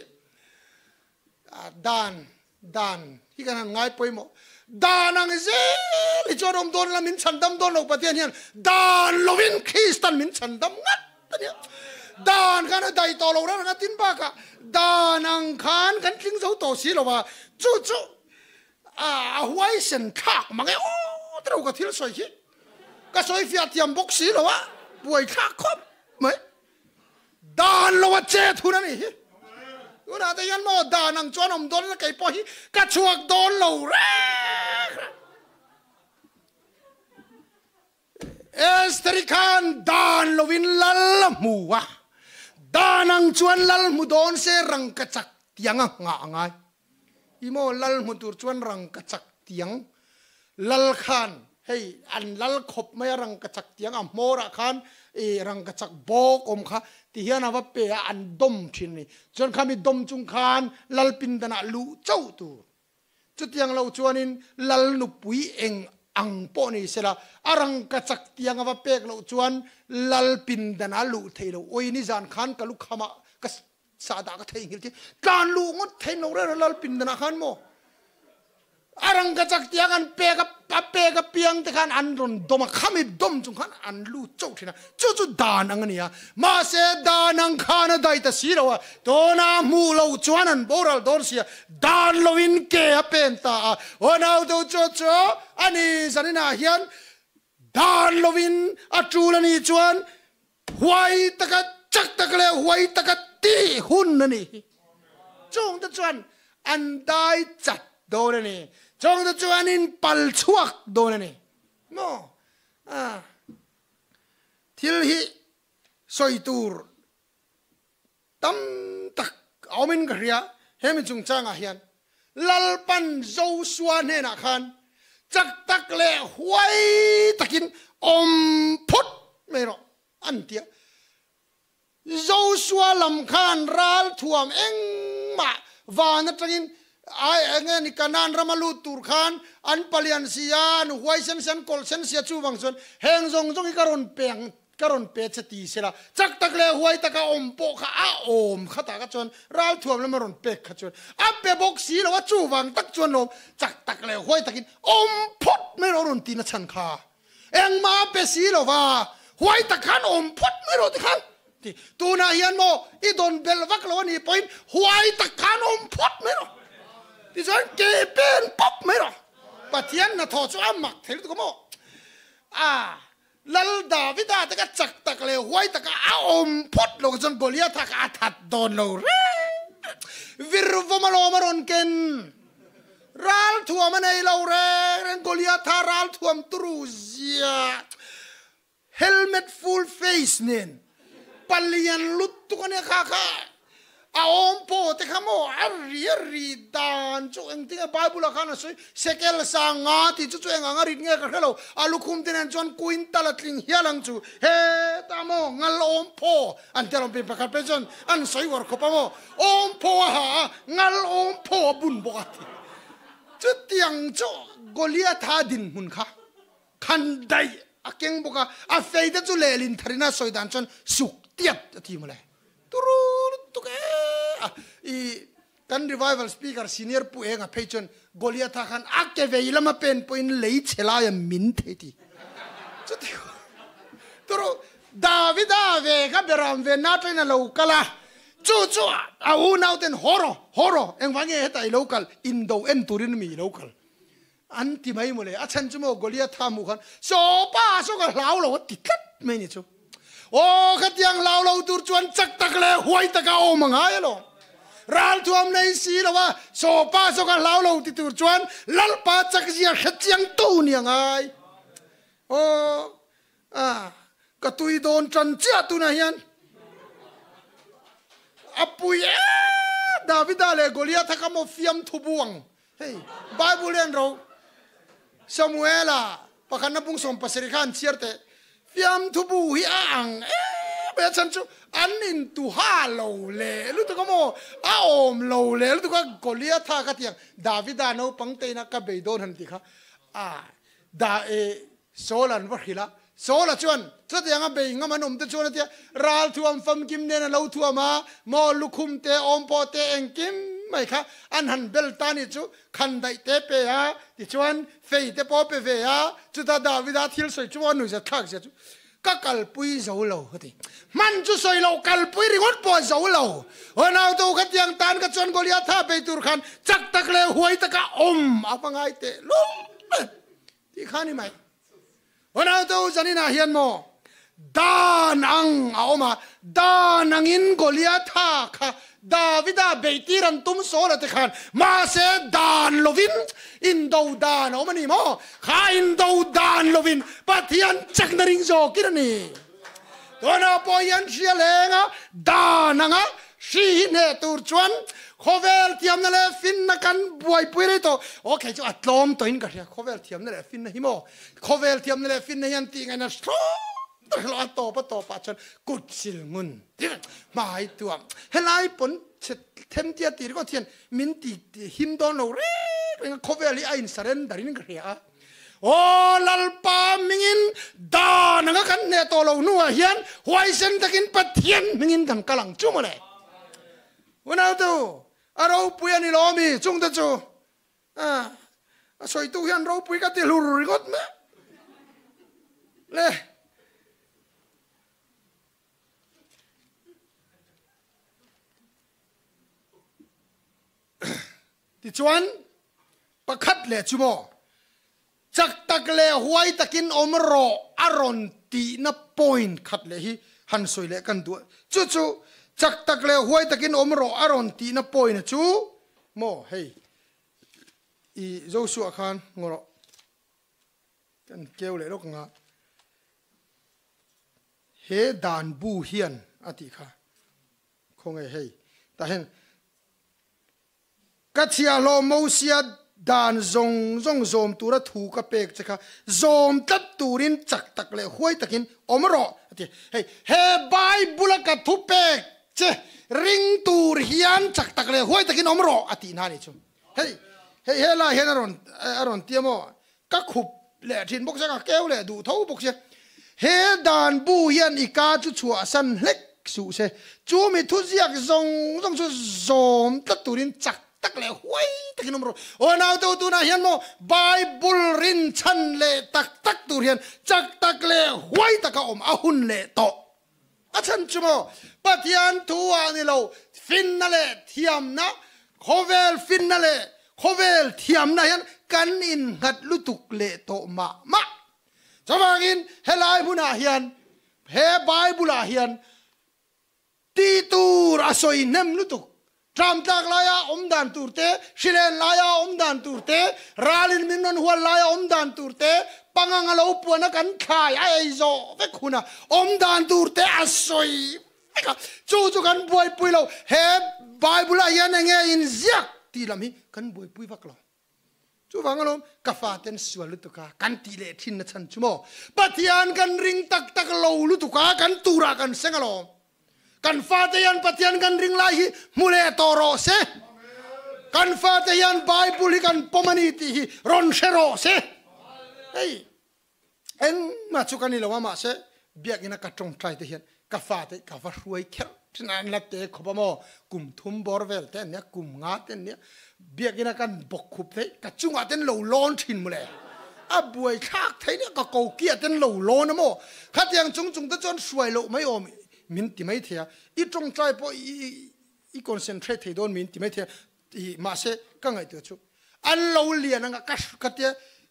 dan dan hi kan han ngai pawimawh. Dan ang zel hi chuan awm dawn ila min chhandam dawn lo Pathian hian dan lovin Kristan min chhandam ngat a nia. Dan khan a daih tawh lo reng reng a tin bakah dan ang khan kan tling zo tawh si lo a, chu chu a huaisen thlak mang e aw ti lo ka thil sawi hi ka sawi fiah thiam bawk si lo a, buai thlak khawp mai. Dan lo a chet hun a nih hi. Tunah te hian maw dan ang chuan awm dawn ila kei pawh hi ka chhuak dawn lo reng reng. Esther-i khan dan lovin lal a hmu a, dan ang chuan lal hmu dawn se rangkachak tiang a nghah a ngai. I maw lal hmu tur chuan rangkachak tiang lal khan hei an lal khawp mai a rangkachak tiang a hmawrah khan i rangkachak bawk awm kha ti hian a va pe a an dawm thin a ni. Chuan khami dawm chung khan lal pindanah luh chauh tur. Chutiang lo chuanin lal nupui eng ang pawh ni sela a rangkachak tiang a va pek loh chuan lal pindanah luh theih loh. Awi nizan khan ka lukhamah ka Sahdah ka theihnghilh khi tlan luh ngawt theih lo reng reng lal pindan ah khan maw a rang ka chak tiang an pek a a pek a piang te khan an rawn dawm a khami dawm chung khan an lut chauh thin a chu chu dan ang a ni a mahse dan ang khan a dai ta si lo a tuna hmuh loh chuan an boral dawn si a dan lo in ke a pen ta a aw nau deuh chu chu a ni zanin ah hian dan lo in a tul a nih chuan Huai taka chak tak leh huai taka tih hun a ni hi. Chungte chuan an dai chat dawn a ni. Chungte chuan an inpal chhuak dawn a ni. Maw? Ah. Thil hi sawi tur tam tak a awmin ka hria. He mi chungchangah hian Lalpan Joshua hnenah khan chak tak leh huai takin awm phawt mai rawh an ti a. Joshua lam khan ral thuam engmah van atangin ai enge ni Kanaan rama lut tur khan an palian sia, an huaisen sia, an kawlhsen sia chuvang chuan heng zawng zawng hi ka rawn pe ang Ka rawn pe che ti sela, chak tak leh huai taka awm pawh kha a awm khatah kha chuan ralthuam lama rawn pek kha chuan a pe bawk si lo a, chuvang tak chuan lawm chak tak leh huai takin awm phawt mai rawh rawn ti na chhan kha engmah a pe si lo va, huai tak khan awm phawt mai rawh ti khan ti tunah hian maw i dawn belh vak lo a nih pawhin huai tak khan awm phawt mai rawh tichuan ke pen pawp mai rawh Pathian hnathawh chu a mak thei lutuk a maw a. Lal Davida te kha chak tak leh huai taka a awm phawt lo chuan Goliatha kha a that dawn lo reng. Virvawm alawm a rawn ken. Ral thuam a nei lo reng reng Goliatha ral thuam turu zia helmet full face nen palian lutuk a nia kha kha. A awm pawh te kha maw a ri a ri dan chu engtin nge Bible ah khan a sawi sekel sang nga tih chu chu eng ang a rit nge ka hre lo a lukhum te nen chuan quintal a tling hial ang chu hetah maw ngal awm phaw an ti alawm pin pakhat phei chuan an sawi uar khawp a maw awm phaw a ha a ngal awm phaw a bun bawk a ti chutiang chu Goliatha dinhmun kha khan daih a keng bawk a a fei te chu lehlin tharina sawi dan chuan suk tiat a ti mawle. Turu lutuk e a i kan revival speaker senior pu enga phei chuan Goliatha khan a ke vei lama pen pawhin lei chhe laia min thei ti chuti turu Davida ve kha beram ve na atangin a lo kal a chu chu a unau ten haw rawh haw rawh engvang nge heta i lo kal indo en turin mi i lo kal an ti mai mawle a chhan chu maw Goliatha hmuh khan saw pa saw ka hlau lo a ti tlat mai ni chu aw khatiang hlau lo tur chuan chak tak leh huai taka awm a ngai alawm ral thuam nei si lo a saw pa saw ka hlau lo ti tur chuan lalpa chak zia hre chiang to ni a ngai aw a ka tui dawn tan chiah tunah hian a pui e Davida leh Goliatha kha maw fiamthu buang Hei, Bible hian ro Samuela pakhatna bung 70 kha an chhiar teh. Fiamthu bu hi a ang em mai a chhan chu an intu ha lo leh lutuk a maw, a awm lo leh lutuk a, Goliatha ka ti ang Davida naupang te ina ka bei dawn han ti kha a da e Saul an va hrilh a, Saul-a chuan chutianga bei ngam an awm te chuan a tia, ral thuam famkim nen a lo thuam a, maw lukhum te, awmpawh te engkim mai kha an han bel ta ni chu khan daih te pe a, tichuan fei te pawh pe ve a, chuta Davida thil sawi chu a nuihzat thlak zia chu ka kalpui zo lo a ti. Hman chu sawi loh kalpui ringawt pawh a zo lo. Aw nautu khatiang tan ka chuan Goliatha bei tur khan chak tak leh huai taka awm a va ngai teh lul e. Tih kha ni mai. Ronaldo zaninah hian maw dan ang a awm a, dan angin Goliatha kha Davida beihtir an tum sawl a ti khan, mahse dan lovin indo dan a awm a ni maw? Kha indo dan lovin Pathian chakna ring zawkin a ni. Tunah pawh hian hria leng a, dan anga hri hi hneh tur chuan khawvel thiamna leh finna kan buaipui rei tawh. Okay chu a tlawm tawhin ka hria, khawvel thiamna leh finna hi maw? Khawvel thiamna leh finna hian tih ngaihna hrawk tak hlawh a tawp a tawpah chuan kut sil ngun hmai tuam helai pawn chhe them tia tih ringawt hian min ti him dawn lo reng reng a, khawvel hi a in surrender in ka hria a. Aw Lalpa hmingin dan anga kan hneh tawh lo hnuah hian huaisen takin Pathian hmingin kan kal ang chu mawle. Unautu, a ropui a ni lo ami chungte chu a sawitu hian ropui ka ti hlur ringawt mai le. Tichuan, pakhat leh chu maw, chak tak leh huai takin awm rawh a rawn tihna point khat leh hi han sawi leh kan duh a. Chu chu, chak tak leh huai takin awm rawh a rawn tihna point a chu maw, hei i Joshua khan ngaw rawh, kan keu leh lawk ang a, he dan bu hian a tih kha. Khawnge hei tah hian ka chhiahhlawh Mosia dan zawng zawng zawm tura thu ka pek che kha zawm tlat turin chak tak leh huai takin awm rawh a ti. Hei he Bible a ka thu pek che ring tur hian chak tak leh huai takin awm rawh a tih na a nih chu. Hei hei helai hian a rawn a rawn tia maw ka khup leh thin bawk sia ka keu leh duh tho bawk sia he dan bu hian i ka chu chhuahsan hlek suh se chu mi thuziak zawng zawng chu zawm tlat turin chak tak leh huai takin awm rawh aw naute tunah hian maw Bible rinchhan leh tak tak tur hian chak tak leh huai taka awm a hun leh tawh A chhan chu maw Pathian thu ah ni lo finna leh thiamna, khawvel finna leh khawvel thiamna hian kan innghat lutuk leh tawh mah mah. Chuvangin helai hmunah hian he Bible ah hian tih tur a sawi hnem lutuk. Tlamtlak laia awm dan tur te, hrilen laia awm dan tur te, ralin min rawn hual laia awm dan tur te, pangang a lo puana kan thlai a ei zawh vek huna awm dan tur te a sawi vek a, chu chu kan buaipui lo. He Bible ah hian enge inziak tih lam hi kan buaipui vak lo. Chuvang alawm ka faten sual lutuk a kan tih leh thin na chhan chu maw Pathian kan ring tak tak lo lutuk a kan turah kan seng alawm. Kan fate hian Pathian kan ring lai hi hmu leh tawh rawh se. Kan fate hian Bible hi kan pawm a ni tih hi rawn hre rawh se. Hei engmah chu ka ni lo a mahse biakina ka tawngtai te hian ka fate ka va hruai kher thin a an la te khawp a maw kum thum bawr vel te an nia kum nga te an nia biakina kan bawk khup thei ka chungah ten lo lawn thin mawle a buai thlak thei nia ka ko kiah ten lo lawn a maw khatiang chung chung te chuan hruai loh mai awm min ti mai thei a i tawngtai pawh i concentrate thei dawn min ti mai thei a I mahse ka ngaihtuah chu an lo lian anga ka ka tia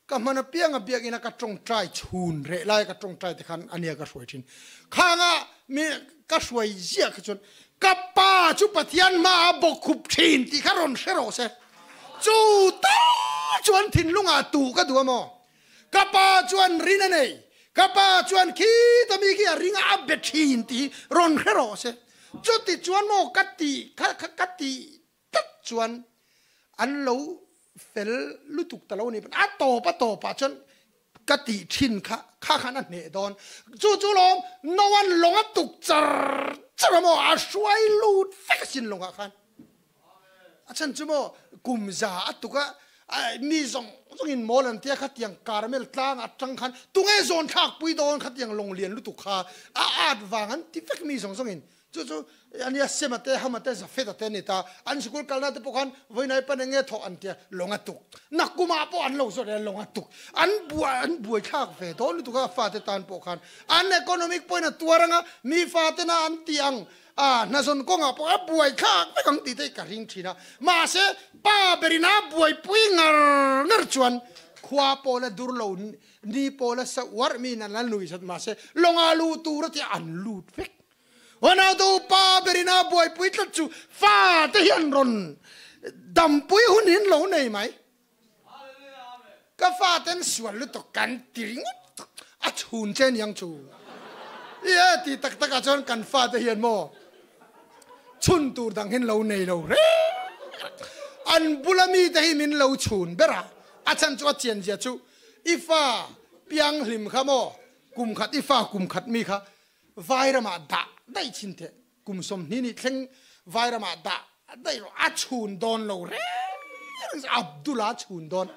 ka hman apianga biakina ka tawngtai chhun reh laia ka tawngtai te khan ania ka hruai thin. Khanga mi ka hruai ziah kha chuan ka pa chu Pathian hmaah bawkkhup thin tih kha rawn hre rawh se. Chu tal chuan thinlungah tuh ka duh a maw? Ka pa chuan rin a nei, ka pa chuan khita mi khi a ring a, a be thin tih hi rawn hre rawh se. Chuti chuan maw ka tih kha kha ka tih tlat chuan an lo fel lutuk ta lo a ni. A tawp a tawpah chuan Ka tih thin kha kha khan a hneh dawn. Chu chu lawm Noa'n lawng a tuk char char a maw a hruai lut vek asin lawngah khan. A chhan chu maw kum za a tuk a mi zawng zawngin mawl an tia khatiang Carmel tlang atang khan tunge zawn thlak pui dawn khatiang lawng lian lutuk kha a at vang an ti vek mi zawng zawngin. Chu chu ania Sema te, Hama te, Jafeta te an ni ta. An sikul kalna te pawh khan vawi pan eng nge thawh an tia, lawng a tuk. Nakkumah pawh an lo zawt e, lawng a tuk. An buai an buai thlak ve dawn lutuk a fate tan pawh khan. An economic pawhin a tuar ang a, mi fate na an ti ang a, hnazawn kawngah pawh a buai thlak vek ang tih te hi ka ring thin a. Mahse, pa berin a buaipui ngar ngar chuan khua pawh la dur lo, ni pawh la sa uarh miin an la nui zat mahse, lawngah luh tur a tia an lut vek. Ronaldo pa berin a buaipui tlat chu fate hian rawn dampui hun hi an lo nei mai. Ka faten sual lutuk kan ti ringawt a chhun che niang chu. Ie ti tak tak ah chuan kan fate hian maw chhun tur dang hin lo nei lo reng. An bula mite hi min lo chhun ber a, a chhan chu a chian zia chu i fa pianghlim kha maw kum khat i fa kum khat mi kha Vairamah dah daih chin teh, kum 20 nih thleng Vairamah dah daih rawh, a chhun dawn lo reng reng Abdul a chhun dawn.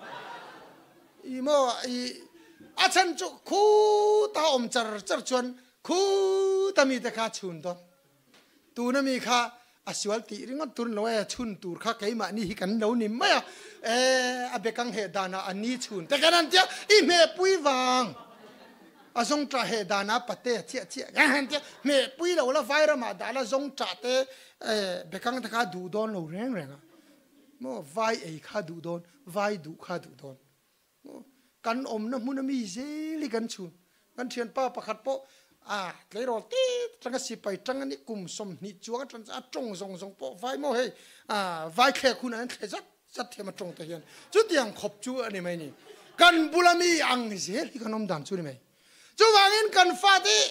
I maw i a chhan chu khuta awm char char chuan khuta mite kha chhun dawn. Tuna mi kha a sual tih ringawt tur lo e, chhun tur kha keimahni hi kan lo ni mai a, e a bekang heh danah a ni chhun te kan han tia, i hmehpui vang a zawngṭah heh danah pate a chiah chiah kan han tia, hmehpui lo la vairamah dah la zawngṭah te e bekang te kha duh dawn lo reng reng a, maw vai ei kha duh dawn, vai duh kha duh dawn. Kan awmna hmun a mi zel hi kan chhun. Kan thianpa pakhat pawh a tleirawl tet atanga sipai tang a ni kum 20 chuang atang a tawng zawng zawng pawh vai maw hei vai thlek hunah hian thle zat zat thiam a tawng te hian chutiang khawp chu a ni mai ni. Kan bula mi ang zel hi kan awm dan chu a ni mai. Chuvangin kan fate hi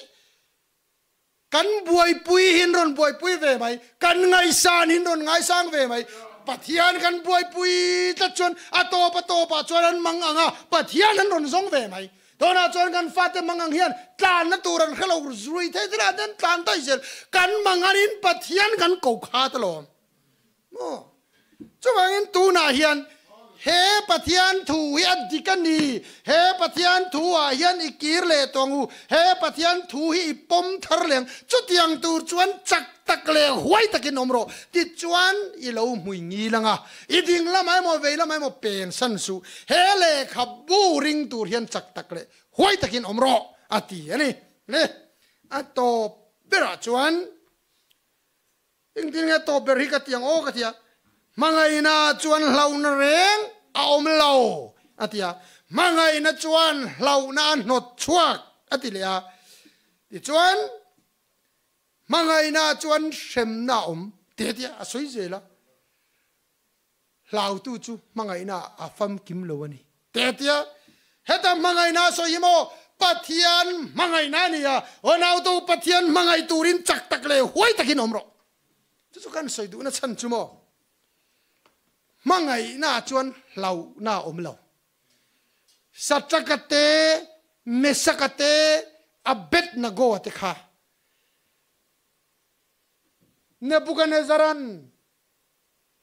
Kan buaipui hin rawn buaipui ve mai, kan ngaihsan hin rawn ngaisang ve mai. Pathian kan buaipui tlat chuan a tawp a tawpah chuan an mang ang a, Pathian an rawn zawng ve mai. Tunah chuan kan fate mang ang hian tlanna tur an hre lo, rui thei thil ah te an tlan daih zel. Kan mang anin Pathian kan ko khat alawm. Maw? Chuvangin tunah hian he Pathian thu hi a dik a ni, he Pathian thu ah hian i kir leh tawh ang u, he Pathian thu hi i pawm thar leh ang, chutiang tur chuan chak tak leh huai takin awm rawh, tichuan i lo hmui ngil ang a, i ding lamah emaw vei lamah emaw pen san suh, he lehkhabu ring tur hian chak tak leh huai takin awm rawh a ti a ni. Le, a tawp berah chuan. Engtin nge tawp ber hi ka ti ang aw ka ti a, hmangaihna chuan hlauhna reng a awm lo a ti a, hmangaihna chuan hlauhna a hnawt chhuak a ti leh a, tichuan hmangaihna chuan hremna a awm te a ti a, a sawi zel a, hlautu chu hmangaihna a famkim lo a ni te a ti a, heta hmangaihna a sawi hi maw Pathian hmangaihna a ni a, aw nautu Pathian hmangaih turin chak tak leh huai takin awm rawh. Chu chu kan sawi duhna chhan chu maw hmangaihna chuan hlauhna a awm lo. Satraka te, Mesaka te, Abednego-a te kha Nebukanezaran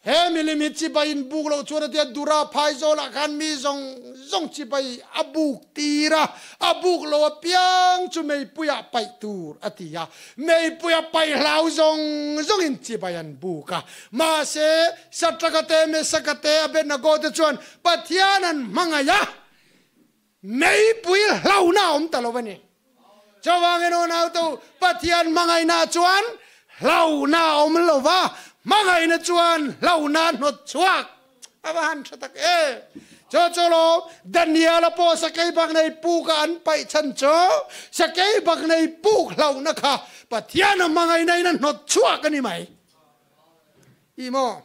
He milim hi chibai in buk loh chuan a tia Dura phaizawlah khan mi zawng zawng chibai a buk tir a, a buk lo apiang chu meipuiah paih tur a ti a, meipuia paih hlau zawng zawngin chibai an buk a. Mahse, Satraka te, Mesaka te, Abednego te chuan Pathian an hmangaih a, meipui hlauhna a awm ta lo a ni. Chuvangin unautu, Pathian hmangaihna chuan hlauhna a awm lo va, hmangaihna chuan hlauhna a hnawt chhuak. A va han tha tak e! Chu chu lo, Daniel-a pawh sakei bak nei puk a an paih chhan chu, sakei bak nei puk hlauhna kha Pathian a hmangaihna in a hnawt chhuak a ni mai. Ih maw,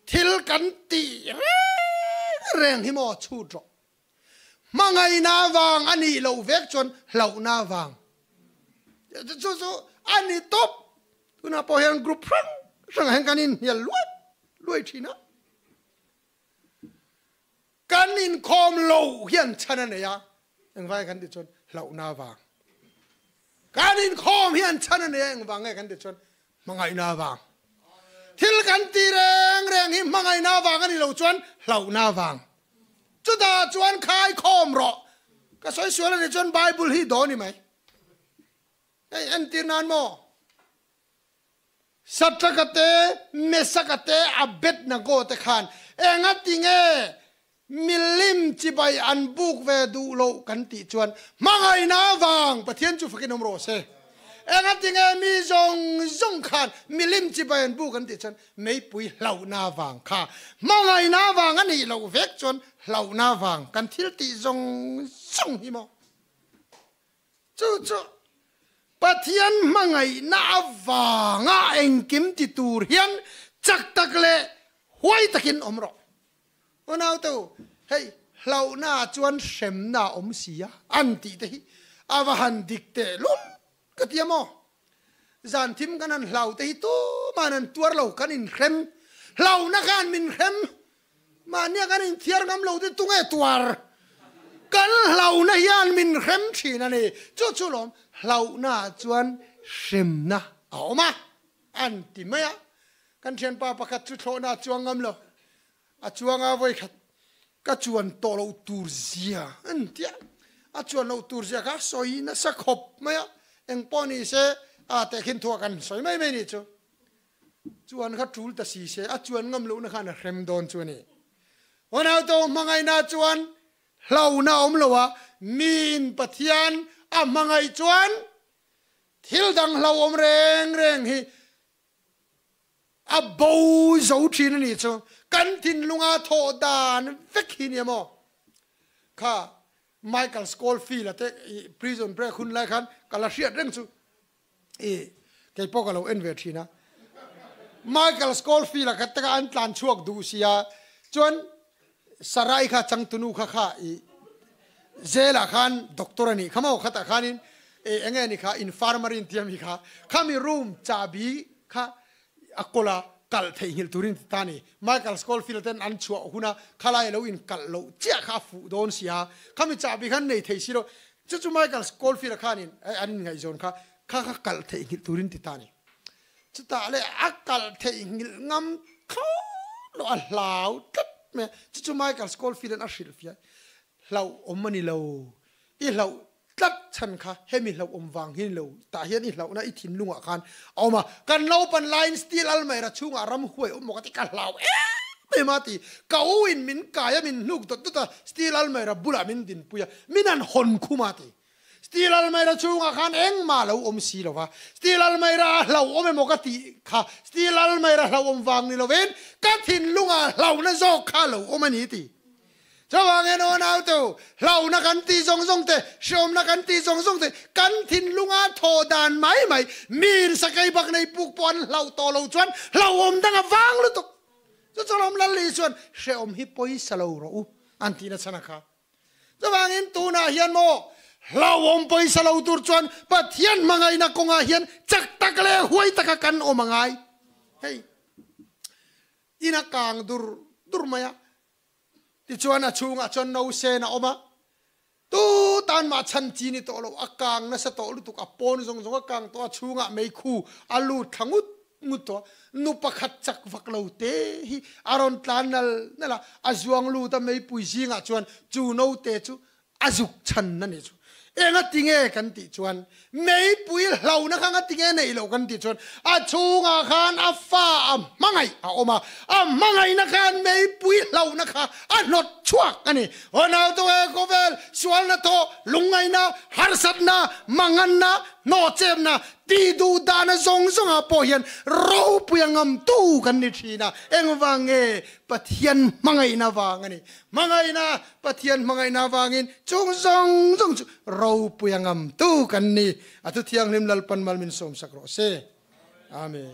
thil kan tih reng reng hi maw chhut rawh. Hmangaihna vang a nih loh vek chuan hlauhna vang. Chu chu a ni tawp. Tunah pawh hian group hrang hrangah hian kan inhnial luai luai thin a. Kan inkhawm lo hian chhan a nei a, engvang nge kan tih chuan hlauhna avang. Kan inkhawm hian chhan a nei a, engvang nge kan tih chuan hmangaihna avang. Thil kan ti reng reng hi hmangaihna avang a nih loh chuan hlauhna avang. Chutah chuan khaikhawm rawh. Ka sawi sual a nih chuan Bible hi dawn i mai. Hei entir nan maw? Satraka te, Mesaka te, Abednego te khan engati nge milim chibai an buk ve duh loh kan tih chuan hmangaihna avang Pathian chu fakin awm rawh se. Engati nge mi zawng zawng khan milim chibai an buk an tih chuan meipui hlauhna avang kha hmangaihna avang a nih loh vek chuan hlauhna avang kan thil tih zawng zawng hi maw? Chu chu Pathian hmangaihna avanga engkim ti tur hian chak tak leh huai takin awm rawh. Unaute u, hei hlauhna ah chuan hremna a awm si a, an tih te hi a va han dik teh lul ka ti a maw? Zan thim kan han hlau te hi tuman an tuar lo, kan inhrem. Hlauhna khan min hrem. Mahnia kan inthiar ngam lo te tunge tuar? Kan hlauhna hian min hrem thin a ni. Chu chu lawm, hlauhna ah chuan hremna a awm a, an ti mai a. Kan thianpa pakhat chu thlawhna a chuang ngam lo. A chuang a vawikhat ka chuan tawh loh tur zia an ti a. A chuan loh tur zia kha sawi nasa khawp mai a. Engpawh ni se a tehkhin thuah kan sawi mai mai ni chu. Chuan kha tul ta si se, a chuan ngam lohna khan a hrem dawn chu a ni. Unauto hmangaihna chuan hlauhna a awm lo a, miin Pathian a hmangaih chuan thil dang hlauhawm reng reng hi a bo zo thin a nih chu. Kan thinlunga thawh dan vek hi nia maw? Kha Michael Scofield-a te prison break hun lai khan ka la hriat reng chu. I kei pawh ka lo en ve thin a. Michael Scofield a khat taka an tlan chhuak duh sia chuan Sarai kha changtunu kha kha i jail ah khan doctor a nih kha maw khatah khanin e enge ni kha infirmary in tia mi kha khami room chahbi kha a kawl a kalh theihnghilh turin ti ta a ni. Michael Scofield ten an chhuah huna khalai lo in kalh loh chiah kha a fuh dawn sia khami chahbi khan nei thei si lo Chu chu Michael Scofield-a khanin an inngaihzawn kha kha kha kalh theihnghilh turin ti ta a ni. Chutah leh a kalh theihnghilh ngam thlawt lo, a hlau tlat mai a. Chu chu Michael Scofield-a'n a hrilhfiah, Hlauhawm a ni lo, i hlauh tlat chhan kha hemi hlauhawm vang hi ni lo, tah hian i hlauhna i thinlungah khan a awm a. Kan naupan laiin steel almaira chhungah ramhuai awm maw ka ti, ka hlau em em a ti. Ka u in min kai a, min hnuk dawt dawt a, steel almaira bulah min dinpui a. Min an hawn khum a ti. Steel almaira chhungah khan engmah lo awm si lo va. Steel almaira a hlauhawm emaw ka tih kha steel almaira hlauhawm vang ni lovin ka thinlungah hlauhna zawk kha lo awm a ni ti. Chuvangin aw nautu, hlauhna kan tih zawng zawng te, hreawmna kan tih zawng zawng te, kan thinlunga thawh dan mai mai, mi in sakei bak nei puk pawh an hlauh tawh lo chuan hlauhawm dang a vang lutuk. Chu chawlawm Lalli chuan hreawm hi pawisa lo rawh u an tihna chhan a kha. Chuvangin tunah hian maw hlauhawm pawisa lo tur chuan Pathian hmangaihna kawngah hian chak tak leh huai taka kan awm a ngai. Hei in a kang dur dur mai a, tichuan a chhungah chuan no sen a awm a, tu tan mah chhan chi ni tawh lo, a kang nasa tawh lutuk, a pawn zawng zawng a kang tawh a, chhungah meikhu a lut thla ngut ngut tawh a, nu pakhat chak vak lo te hi a rawn tlan nal nal a, a zuang lut a meipui zingah chuan chu note chu a zuk chhan a ni chu. Eng a ti nge kan tih chuan meipui hlauhna kha nga ti nge neih loh kan tih chuan a chhungah khan a fa a hmangaih a awm a, a hmangaihna khan meipui hlauhna kha a hnawt chhuak a ni. Aw naute khawvel sualna thawh, lungngaihna, harsatna, manganna, hnawhchepna, Tih duh dahna zawng zawngah pawh hian ropui a ngamtu kan ni thin a, engvang nge Pathian hmangaihna vang a ni. Hmangaihna, Pathian hmangaihna vangin chung zawng zawng chu ropui a ngamtu kan ni. A thu thianghlim Lalpan mal min sawmsak rawh se. Amen.